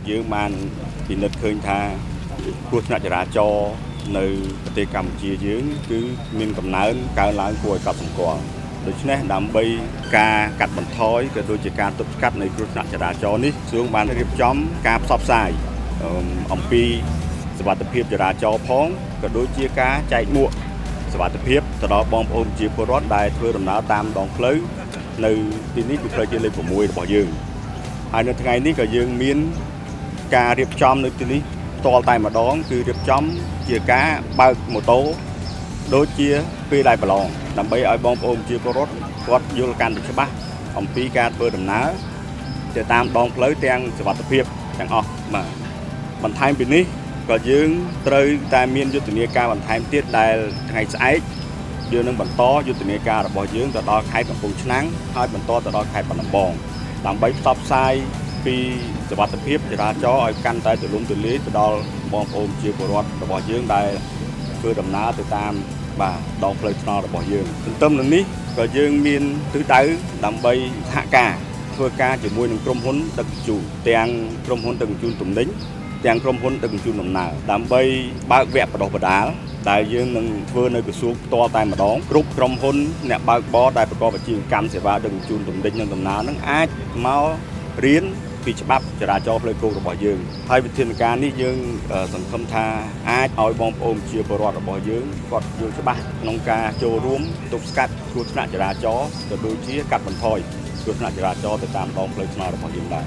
យើងបានពិនិត្យឃើញថាគ្រោះថ្នាក់ចរាចរណ៍នៅប្រទេសកម្ពុជាយើងគឺមានកំណើនកើនឡើងគួរឲ្យកត់សម្គាល់ដូច្នេះដើម្បីការកាត់បន្ថយក៏ដូចជាការទប់ស្កាត់នៃគ្រោះថ្នាក់ចរាចរណ៍នេះក្រសួងបានរៀបចំការផ្សព្វផ្សាយអំពីសុវត្ថិភាពចរាចរណ៍ផងក៏ដូចជាការចែកមួកសុវត្ថិភាពទៅដល់បងប្អូនប្រជាពលរដ្ឋដែលធ្វើដំណើរតាមដងផ្លូវនៅទីនេះគឺផ្លូវជាតិលេខ6របស់យើងហើយនៅថ្ងៃនេះក៏យើងមានការរៀបចំនៅទីនេះផ្ទាល់តែម្ដងគឺរៀបចំជាការបើកម៉ូតូដូចជាពេលដែលប្រឡងដើម្បីឲ្យបងប្អូនប្រជាពលរដ្ឋគាត់យល់កាន់តែច្បាស់អំពីការធ្វើដំណើរទៅតាមដងផ្លូវទាំងសុវត្ថិភាពទាំងអស់បាទបន្ថែមពីនេះក៏យើងត្រូវតែមានយុទ្ធនាការបន្ថែមទៀតដែលថ្ងៃស្អែកយើងនឹងបន្តយុទ្ធនាការរបស់យើងទៅដល់ខេត្តកំពង់ឆ្នាំងហើយបន្តទៅដល់ខេត្តបាត់ដំបងដើម្បីផ្សព្វផ្សាយពីសុវត្ថិភាពចរាចរណ៍ឲ្យកាន់តែទូលំទូលាយទៅដល់បងប្អូនជាពលរដ្ឋរបស់យើងដែលធ្វើដំណើរទៅតាមបាទដងផ្លូវថ្នល់របស់យើងទន្ទឹមនឹងនេះក៏យើងមានទិសដៅដើម្បីសហការធ្វើការជាមួយនឹងក្រុមហ៊ុនដឹកជញ្ជូនទាំងក្រុមហ៊ុនដឹកជញ្ជូនទំនិញទាំងក្រុមហ៊ុនដឹកជញ្ជូនដំណើរដើម្បីបើកវគ្គបណ្ដុះបណ្ដាលដែលយើងនឹងធ្វើនៅក្រសួងផ្ទាល់តែម្ដងគ្រប់ក្រុមហ៊ុនអ្នកបើកបរដែលប្រកបអាជីវកម្មសេវាដឹកជញ្ជូនទំនិញនិងដំណើរនឹងអាចមករៀនពីច្បាប់ចរាចរណ៍ផ្លូវគោករបស់យើងហើយវិធានការនេះយើងសង្ឃឹមថាអាចឲ្យបងប្អូនជាពលរដ្ឋរបស់យើងគាត់យល់ច្បាស់ក្នុងការចូលរួមទប់ស្កាត់គ្រោះថ្នាក់ចរាចរណ៍ក៏ដូចជាកាត់បន្ថយគ្រោះថ្នាក់ចរាចរណ៍ទៅតាមដងផ្លូវថ្នល់របស់យើងដែរ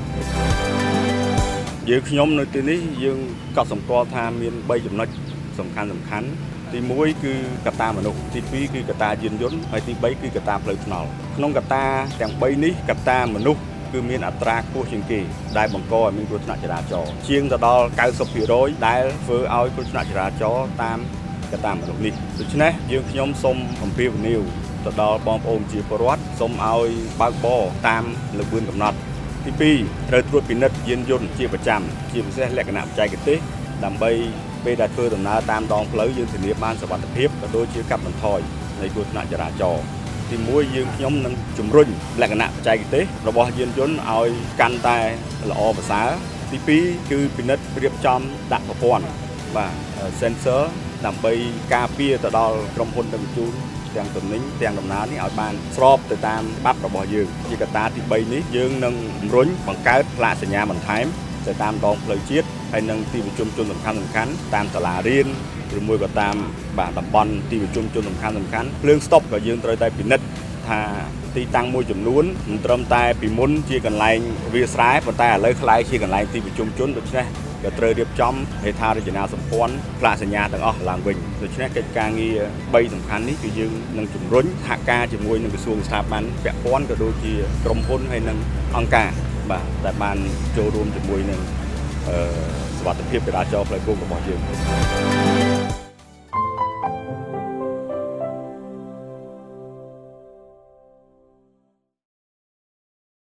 យើងខ្ញុំនៅទីនេះយើងកត់សម្គាល់ថាមាន3ចំណុចសំខាន់ទី1គឺកត្តាមនុស្សទី2គឺកត្តាយានយន្តហើយទី3គឺកត្តាផ្លូវថ្នល់ក្នុងកត្តាទាំង3នេះកត្តាមនុស្សគឺមានអត្រាខ្ពស់ជាងគេដែលបង្កឲ្យមានគ្រោះថ្នាក់ចរាចរណ៍ជាងទៅដល់ 90% ដែលធ្វើឲ្យគ្រោះថ្នាក់ចរាចរណ៍តាមកត្តាមនុស្សនេះដូច្នេះយើងខ្ញុំសូមអំពាវនាវទៅដល់បងប្អូនជាពលរដ្ឋសូមឲ្យបើកបរតាមល្បឿនកំណត់ទី2ត្រូវត្រួតពិនិត្យយានយន្តជាប្រចាំជាពិសេសលក្ខណៈបច្ចេកទេសដើម្បីពេលដែលធ្វើដំណើរតាមដងផ្លូវយើងធានាបានសុវត្ថិភាពក៏ដូចជាកាត់បន្ថយនៃគ្រោះថ្នាក់ចរាចរណ៍ទី1យើងខ្ញុំនឹងជំរុញលក្ខណៈបច្ចេកទេសរបស់យានយន្តឲ្យកាន់តែល្អប្រសើរទី2គឺពិនិត្យរៀបចំដាក់ប្រព័ន្ធបាទ sensor ដើម្បីការពារទៅដល់ក្រុមហ៊ុនដឹកជញ្ជូនទាំងទំនិញទាំងដំណើរនេះឲ្យបានស្របទៅតាមច្បាប់របស់យើងជាកត្តាទី3នេះយើងនឹងជំរុញបង្កើតផ្លាកសញ្ញាបន្ថែមទៅតាមដងផ្លូវជាតិហើយនឹងទីប្រជុំជនសំខាន់តាមសាលារៀនឬមួយក៏តាមបាទតំបន់ទីប្រជុំជនសំខាន់ភ្លើងស្តុបក៏យើងត្រូវតែពិនិត្យថាទីតាំងមួយចំនួនមិនត្រឹមតែពីមុនជាកន្លែងវាលស្រែប៉ុន្តែឥឡូវក្លាយជាកន្លែងទីប្រជុំជនដូច្នេះក៏ត្រូវរៀបចំហេដ្ឋារចនាសម្ព័ន្ធផ្លាកសញ្ញាទាំងអស់ឡើងវិញដូច្នេះកិច្ចការងារ3សំខាន់នេះគឺយើងនឹងជំរុញសហការជាមួយនឹងក្រសួងស្ថាប័នពាក់ព័ន្ធក៏ដូចជាក្រុមហ៊ុនហើយនិងអង្គការបាទដែលបានចូលរួមជាមួយនឹងសុវត្ថិភាពចរាចរណ៍ផ្លូវគោករបស់យើង។